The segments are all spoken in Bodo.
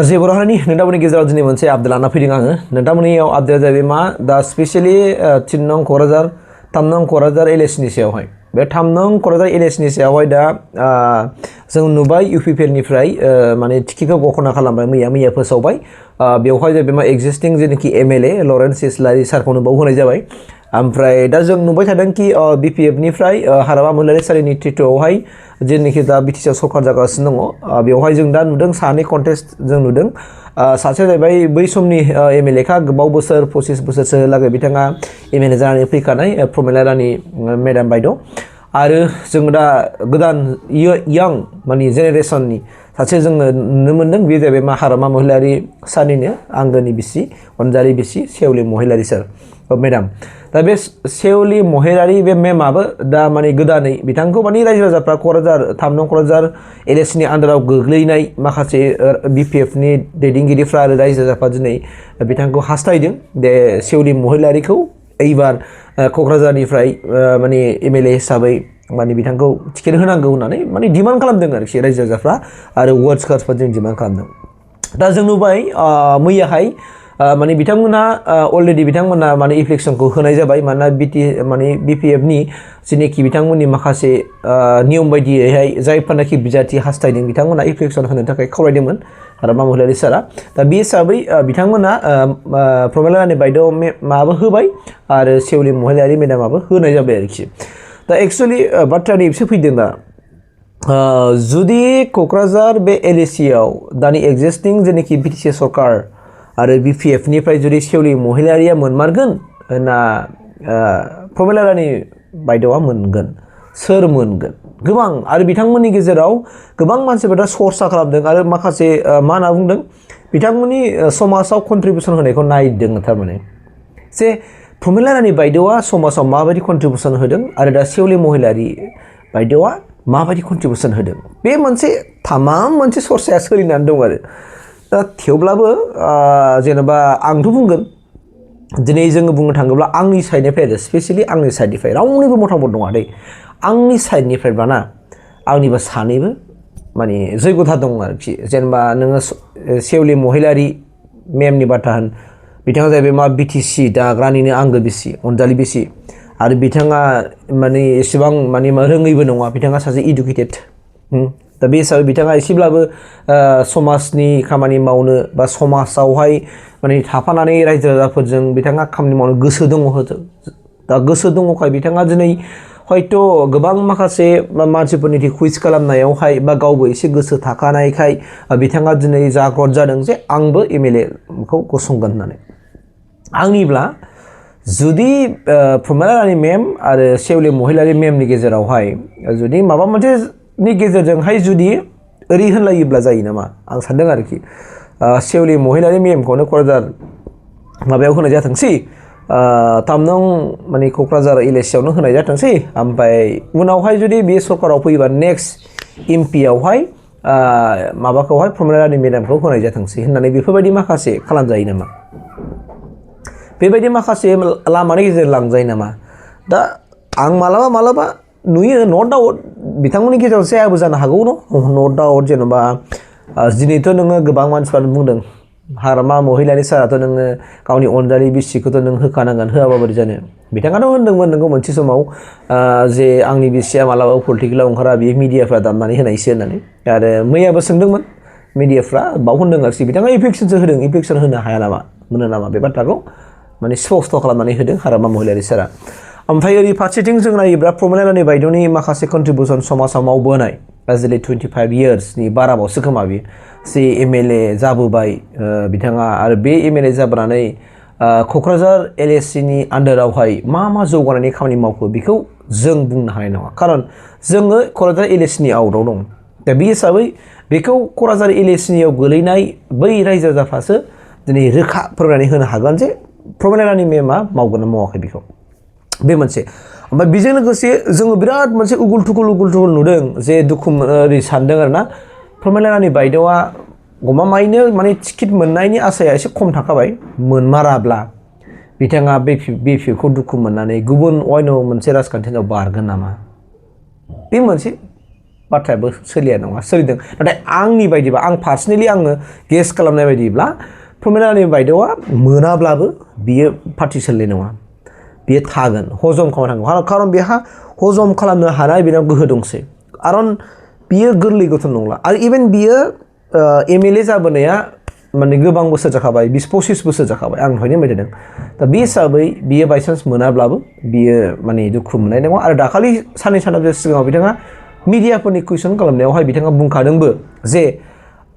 जेबर हारिनि नोंथांमोननि गेजेराव दिनै मोनसे आपडेट लाना फैदों आङो नोंथांमोननियाव आपडेटआ जाहैबाय मा दा स्पेशली 3 नं क'क्राझार 3 नं क'क्राझार LAC नि सायावहाय बे 3 नं क'क्राझार LAC नि सायावहाय दा जों नुबाय UPPL निफ्राय माने टिकेटखौ घोषणा खालामबाय मैया फोसावबाय बेवहाय जाहैबाय मा एक्जिस्टिं जेनाखि MLA लरेन्स इस्लारि सारखौनो बाव होनाय जाबाय ओमफ्राय दा जों नुबाय थादों कि BPF निफ्राय हाराबा महिलारि सारिनि नेतृत्वआवहाय जेनाखि दा BTC सरकार जागासिनो दङ बेवहाय जों दा नुदों सानै कन्टेस्ट जों नुदों सासे जाहैबाय बै समनि MLA खा गोबाव बोसोर 25 बोसोरसो लागै बिथाङा MLA जानानै फैखानाय प्रमिला रानी मेडाम बायद' आरो जों दा गोदान यां माने जेनेरेसननि सासे जोङो नुनो मोन्दों बे जाहैबाय मा हारामा महिलारि सारनिनो आंगोनि बिसि अनजालि बिसि सेवलि महिलारि सार मेडाम दा बे सेवलि महिलारि बे मेमाबो दा माने गोदानै बिथांखौ माने रायजो राजाफ्रा क'क्राझार 3 नं क'क्राझार LAC नि आन्दाराव गोग्लैनाय माखासे BPF नि दैदेनगिरिफ्रा आरो रायजो राजाफ्रा दिनै बिथांखौ हास्थायदों दे सेवलि महिलारिखौ एबार क'क्राझारनिफ्राय माने MLA हिसाबै माने बिथांखौ टिकेट होनांगौ होननानै माने डिमान्ड खालामदों आरोखि रायजो राजाफ्रा आरो वार्डस्कार्सफ्रा जों डिमान्ड खालामदों दा जों नुबाय मैयाहाय माने बिथांमोना अलरेडि बिथांमोना माने इलेक्शनखौ होनाय जाबाय मानोना BPF नि जेनेखि बिथांमोननि माखासे नियम बायदियैहाय जायफोरनाखि बिजाथि हास्थायदों बिथांमोना इलेक्शन होनो थाखाय खावलायदोंमोन आरो महिलारि सारा दा बे हिसाबै बिथांमोना प्रमिला रानी बायद' माबो होबाय आरो सेवलि महिलारि मेडामाबो होनाय जाबाय आरोखि दा एक्चुअलि बाथ्राया नैबेसो फैदों दा जुदि क'क्राझार बे LAC आव दानि एक्जिस्टिं जेनेखि BTC सरकार आरो BPF निफ्राय जुदि सेवलि महिलारिया मोनमारगोन ना प्रमिला रानी बायद'आ मोनगोन सोर मोनगोन गोबां आरो बिथांमोननि गेजेराव गोबां मानसिफोरा सर्सा खालामदों आरो माखासे मा होनना बुंदों बिथांमोननि समाजाव कन्ट्रिबिउसन होनायखौ नायदों थारमाने जे प्रमिला रानी बायद'आ समाजाव माबायदि कन्ट्रिबिउसन होदों आरो दा सेवलि महिलारि बायद'आ माबायदि कन्ट्रिबिउसन होदों बे मोनसे थामाम मोनसे सर्साया सोलिनानै दं आरो दा थेवब्लाबो जेनेबा आंथ' बुंगोन दिनै जोङो बुंनो थाङोब्ला आंनि साइडनिफ्राय आरो स्पेशली आंनि साइडनिफ्राय रावनिबो मतामत नङा दै आंनि साइडनिफ्रायबाना आंनिबो सानैबो माने जयगथा दं आरोखि जेनेबा नोङो सेवलि महिलारि मेमनि बाथ्रा होन बिथाङा जाहैबाय मा BTC दा रानिनो आंगो बिसि अनजालि बिसि आरो बिथाङा माने एसेबां माने रोङैबो नङा बिथाङा सासे इडुकेटेड दा बे हिसाबै बिथाङा एसेब्लाबो समाजनि खामानि मावनो बा समाजावहाय माने थाफानानै रायजो राजाफोरजों बिथाङा खामानि मावनो गोसो दङ दा गोसो दङखाय बिथाङा दिनै हयथ' गोबां माखासे मानसिफोरनि कुइज खालामनायावहाय बा गावबो एसे गोसो थाखानायखाय बिथाङा दिनै जाग्रद जादों जे आंबो MLA खौ गसंगोन होननानै आंनिब्ला जुदि प्रमिला रानी मेम आरो सेवलि महिलारि मेमनि गेजेरावहाय जुदि माबा मोनसे नि गेजेरजोंहाय जुदि ओरै होनलायोब्ला जायो नामा आं सानदों आरोखि सेवलि महिलारि मेमखौनो क'क्राझार माबायाव होनाय जाथोंसै 3 नं माने क'क्राझार LAC आवनो होनाय जाथोंसै ओमफ्राय उनावहाय जुदि बे सरकाराव फैयोबा नेक्स्ट MP आवहाय माबाखौहाय प्रमिला रानी मेडामखौ होनाय जाथोंसै होननानै बेफोरबायदि माखासे खालामजायो नामा बेबायदि माखासे लामानि गेजेरजों लांजायो नामा दा आं मालाबा नुयो नो डाउट बिथांमोननि गेजेराव जायाबो जानो हागौ नो डाउट जेनेबा दिनैथ' नोङो गोबां मानसिफ्रानो बुंदों हारामा महिलारि साराथ' नोङो गावनि अनजालि बिसिखौथ' नों होखानांगोन होआबा बोरै जानो बिथाङाथ' होनदोंमोन नोंगौ मोनसे समाव जे आंनि बिसिया मालाबा पलिटिकेलाव ओंखारा बे मिडियाफ्रा दामनानै होनायसो होननानै आरो मैयाबो सोंदोंमोन मिडियाफ्रा बाव होनदों आरोखि बिथाङा इलेक्शनसो होदों इलेक्शन होनो हाया नामा मोनो नामा बे बाथ्राखौ माने स्पष्ट खालामनानै होदों हारामा महिलारि सारा ओमफ्राय ओरै फारसेथिं जों नायोब्ला प्रमिला रानी बायद'नि माखासे कन्ट्रिबिउसन समाजाव मावबोनाय गाज्रि 25 इयार्सनि बाराबावसो खोमा बियो जे MLA जाबोबाय बिथाङा आरो बे MLA जाबोनानै क'क्राझार LAC नि आन्दारावहाय मा जौगानायनि खामानि मावखो बेखौ जों बुंनो हानाय नङा खारन जोङो क'क्राझार LAC नि आउटआव दं दा बे हिसाबै बेखौ क'क्राझार LAC नियाव गोलैनाय बै रायजो राजाफ्रासो दिनै रोखा फोरमायनानै होनो हागोन जे प्रमिला रानी मेमा मावगोन ना मावाखै बेखौ बे मोनसे ओमफ्राय बेजों लोगोसे जोङो बिराद मोनसे उगुल थुगुल नुदों जे दुखु ओरै सानदों आरोना प्रमिला रानी बायद'आ गमामायैनो माने टिकेट मोननायनि आसाया एसे खम थाखाबाय मोनमाराब्ला बिथाङा BPF खौ दुखु मोननानै गुबुन अयन मोनसे राजखान्थियाव बारगोन नामा बे मोनसे बाथ्रायाबो सोलिया नङा सोलिदों नाथाय आंनि बायदिबा आं पार्सनेलि आङो गेस खालामनाय बायदिब्ला प्रमिलानि बायदेवा मोनाब्लाबो बियो पार्टी सोलिनाय नङा बियो थागोन हजम खालामनो थांगोन खारन बेहा हजम खालामनो हानाय बेनाव गोहो दंसै खारन बियो गोरलै गथ' नंला आरो इभेन बियो एमएलए जाबोनाया माने गोबां बोसोर जाखाबाय 20-25 बोसोर जाखाबाय आं दहायनो होनबाय थादों दा बे हिसाबै बियो बायसान्स मोनाब्लाबो बियो माने दुखु मोननाय नङा आरो दाखालि साननै सानथामसो सिगाङाव बिथाङा मिडियाफोरनि कुइसन खालामनायावहाय बिथाङा बुंखादोंबो जे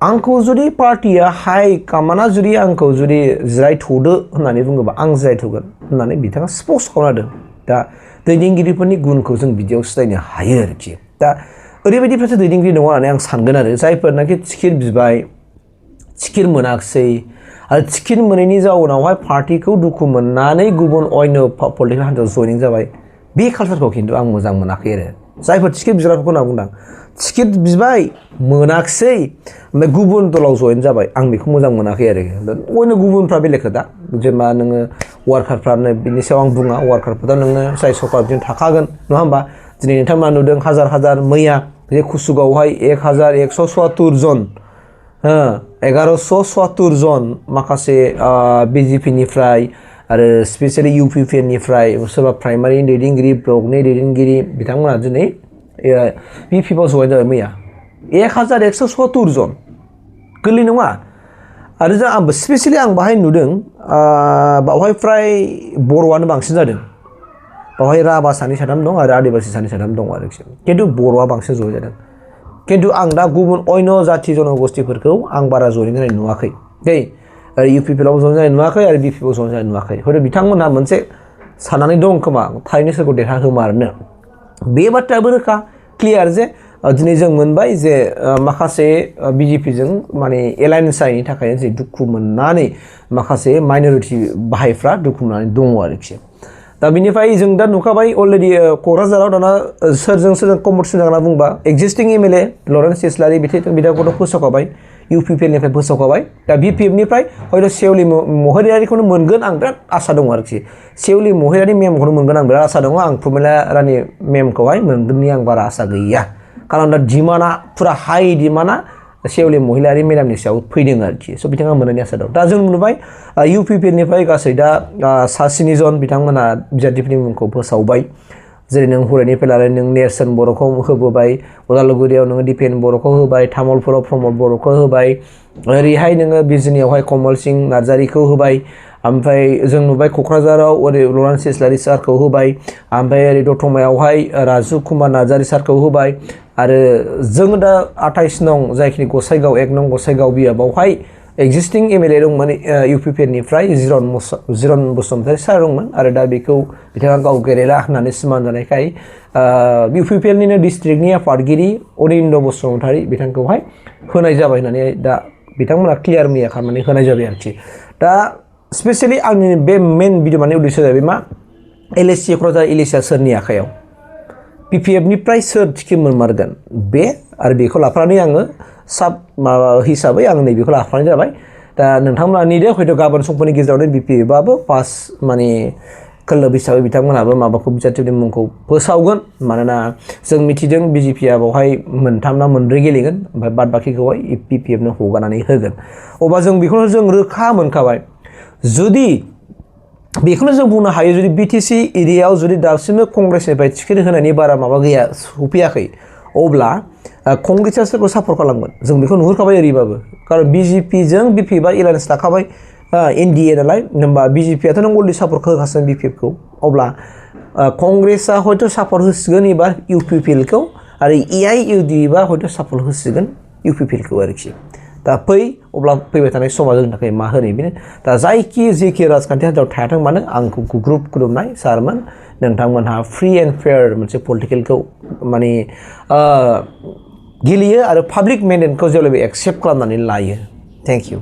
आंखौ जुदि पार्टिया हाइ कामाना जुदि आंखौ जुदि जिरायथ'दो होननानै बुङोबा आं जिरायथ'गोन होननानै बिथाङा स्पष्ट खालामदों दा दैदेनगिरिफोरनि गुनखौ जों बिदियाव सिनायनो हायो आरोखि दा ओरैबायदिफ्रासो दैदेनगिरि दङ होननानै आं सानगोन आरो जायफोरनाखि टिकेट बिबाय टिकेट मोनाखिसै आरो टिकेट मोनैनि जाउनावहाय पार्टिखौ दुखु मोननानै गुबुन अन्य पलिटिकेल हान्जायाव जयनिं जाबाय बे कालसारखौ खिन्थु आं मोजां मोनाखै आरो जायफोर टिकेट बिग्राफोरखौ होनना बुंदों टिकेट बिबाय मोनाखिसै ओमफ्राय गुबुन दलाव जयेन जाबाय आं बेखौ मोजां मोनाखै आरो अन्य गुबुनफ्रा बेलेग खोथा जेनेबा नोङो वार्कारफ्रानो बिनि सायाव आं बुङा वार्कारफ्रा नोङो जाय सरकार बिदिनो थाखागोन नङा होमबा दिनै नोंथांमोना नुदों हाजार हाजार मैया बे कुसुगावहाय 1174 जन 1174 जन माखासे बिजेपिनिफ्राय आरो स्पेसियलि इउपिपिनिफ्राय सोरबा प्राइमारि दैदेनगिरि ब्लकनि दैदेनगिरि बिथांमोना दिनै बिपिएफआव जयेन जाबाय मैया 1174 जन गोरलै नङा आरो जा स्पेसियलि आं बाहाय नुदों बावहाय फ्राय बर'आनो बांसिन जादों बावहाय राभा सानै साथाम दं आरो आदिबासि सानै साथाम दं आरोखि खिन्थु बर'आ बांसिन जयेन जादों खिन्थु आं दा गुबुन अन्य जाथि जनगोष्ठीफोरखौ आं बारा जयेन जानाय नुवाखै दै इउपिपिएलआव जयेन जानाय नुवाखै आरो बिपिएफआव जयेन जानाय नुवाखै हयथ' बिथांमोनहा मोनसे साननानै दं खोमा थारैनो सोरखौ देरहाहोमारनो बे बाथ्रायाबो रोखा क्लियार जे दिनै जों मोनबाय जे माखासे बिजेपिजों माने एलायन्स जायैनि थाखाय जे दुखु मोननानै माखासे माइनरिटि बाहायफ्रा दुखु मोननानै दङ आरोखि दा बिनिफ्राय जों दा नुखाबाय अलरेडि क'क्राझाराव दाना सोरजों कम्पिटिसन जाना बुंबा एक्जिस्टिं एमएलए लरेन्स इस्लारि बिथांखौथ' फोसावखाबाय इउपिपिएलनिफ्राय फोसावखाबाय दा बिपिएफनिफ्राय हयथ' सेवलि महिलारिखौनो मोनगोन आं बिराद आसा दङ आरोखि सेवलि महिलारि मेमखौनो मोनगोन आं बिराद आसा दङ आं प्रमिला रानि मेमखौहाय मोनगोननि आं बारा आसा गैया खारन दा डिमान्डआ फुरा हाई डिमान्डआ सेवलि महिलारि मेडामनि सायाव फैदों आरोखि स' बिथाङा मोननायनि आसा दं दा जों नुबाय इउपिपिएलनिफ्राय गासै दा 7 जन बिथांमोना बिजाथिफोरनि मुंखौ फोसावबाय जेरै नों हरैनिफ्राय लानानै नों नेरसोन बर'खौ होबोबाय उदालगुरियाव नोङो दिपेन बर'खौ होबाय तामुलपुराव प्रमद बर'खौ होबाय ओरैहाय नोङो बिजनियावहाय कमल सिं नार्जारिखौ होबाय ओमफ्राय जों नुबाय क'क्राझाराव ओरै लरेन्स इस्लारि सारखौ होबाय ओमफ्राय ओरै दतमायावहाय राजु कुमार नार्जारि सारखौ होबाय आरो जों दा 28 नं जायखिनि गसाइगाव 1 नं गसाइगाव बियाबावहाय एक्जिस्टिं एमएलए दंमोन इउपिपिएलनिफ्राय जिरन बसुमतारी सार दंमोन आरो दा बेखौ बिथाङा गाव गेरेला होननानै सिमान जानायखाय इउपिपिएलनिनो डिस्ट्रिक्टनि आफादगिरि अनिन्द बसुमतारी बिथांखौहाय होनाय जाबाय होननानै दा बिथांमोना क्लियार मैया खालामनानै होनाय जाबाय आरोखि दा स्पेसियलि आंनि बे मेन भिडिअ माने उद्देश्य जाबाय मा LAC क'क्राझार LAC सोरनि आखायाव बिपिएफनिफ्राय सोर टिकेट मोनमारगोन बे आरो बेखौ लाफानानै आङो माबा हिसाबै आं नैबेखौ लाफानाय जाबाय दा नोंथांमोना नेदो हयथ' गाबोन समफोरनि गेजेरावनो बिपिएफआबो पास माने खोलोब हिसाबै बिथांमोनहाबो माबाखौ बिजाथिफोरनि मुंखौ फोसावगोन मानोना जों मिथिदों बिजेपिआ बावहाय 3 ना 4 गेलेगोन ओमफ्राय बाद बाखिखौहाय बिपिएफनो हगारनानै होगोन अब्ला जों बेखौनो जों रोखा मोनखाबाय जुदि बेखौनो जों बुंनो हायो जुदि बिटिसि एरियायाव जुदि दासिमबो कंग्रेसनिफ्राय टिकेट होनायनि बारा माबा गैया सफैयाखै अब्ला कंग्रेसआ सोरखौ सापर्ट खालामगोन जों बेखौ नुहुरखाबाय ओरैबाबो खारन बिजेपिजों बिपिएफआ एलायन्स लाखाबाय एनडिए नालाय होनबा बिजेपिआथ' नों अलरेडि सापर्ट होगासिनो बिपिएफखौ अब्ला कंग्रेसआ हयथ' सापर्ट होसिगोन एबार इउपिपिएलखौ आरो एआइइउडिएफआ हयथ' सापर्ट होसिगोन इउपिपिएलखौ आरोखि दा अब्ला फैबाय थानाय समा जोंनि थाखाय मा होनो बेनो दा जेखि राजखान्थि हान्जायाव थायाथों मानो आंखौ ग्रुप खुलुमनाय सारमोन नोंथांमोनहा फ्रि एन्ड फेयार मोनसे पलिटिकेलखौ माने गेलेयो आरो पाब्लिक मेन्डेटखौ जेब्लाबो एक्सेप्ट खालामनानै लायो थेंक इउ